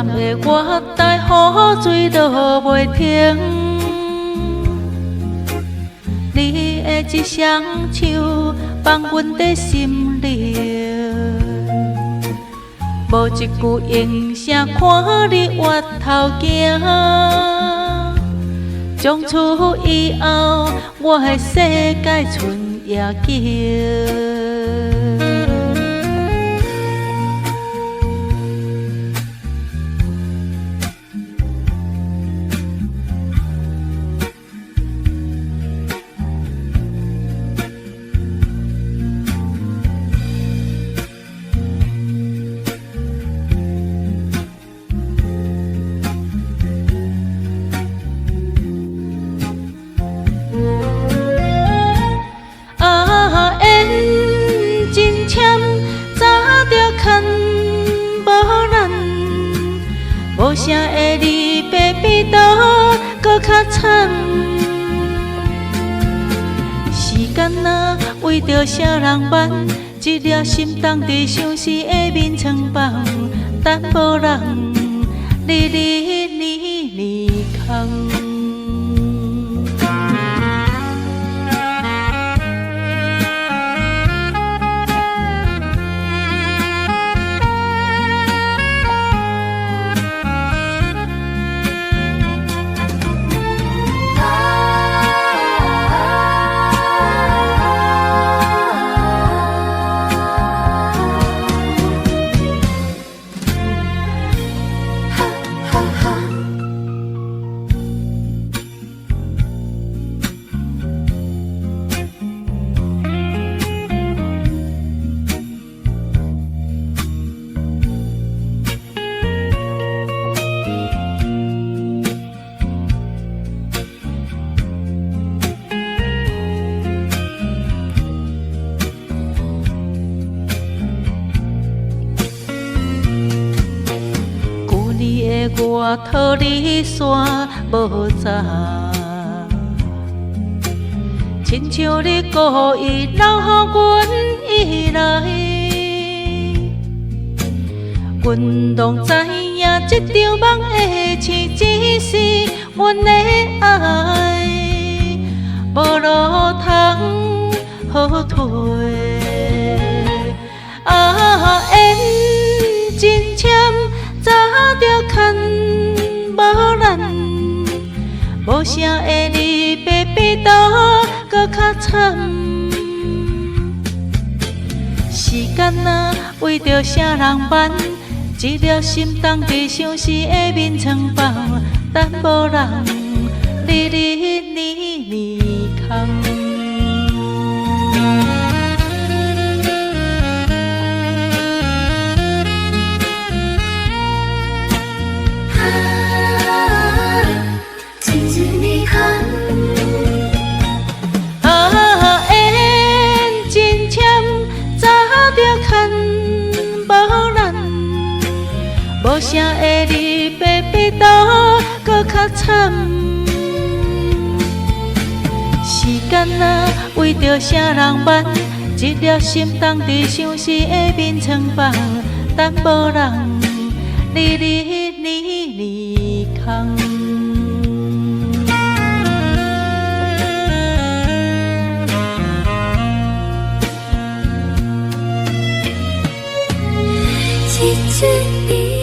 敢會月台雨水落袂停？你的一雙手放阮的心裡，無一句應聲，看你越頭行。從此以後，我的世界賰夜景。啊，緣真淺，早就牽無咱，無聲的離別比刀閣較慘。時間啊，為著啥人慢？一粒心凍佇相思的眠床放，等無人，日日年年空。舊年的外套你煞無紮，親像你故意留予阮依賴。阮攏知影這場夢的醒只是阮的愛，無路通予退。啊，緣真淺，早就牽無咱，無聲的離別比刀閣較慘。時間啊，為著啥人慢？一粒心凍佇相思的眠床放，等無人，日日年年空。啊，緣真淺，早就牽無咱，無聲的離別比刀閣較慘。時間啊，為著啥人慢？一粒心凍佇相思的眠床放，等無人，日日年年空。一一年。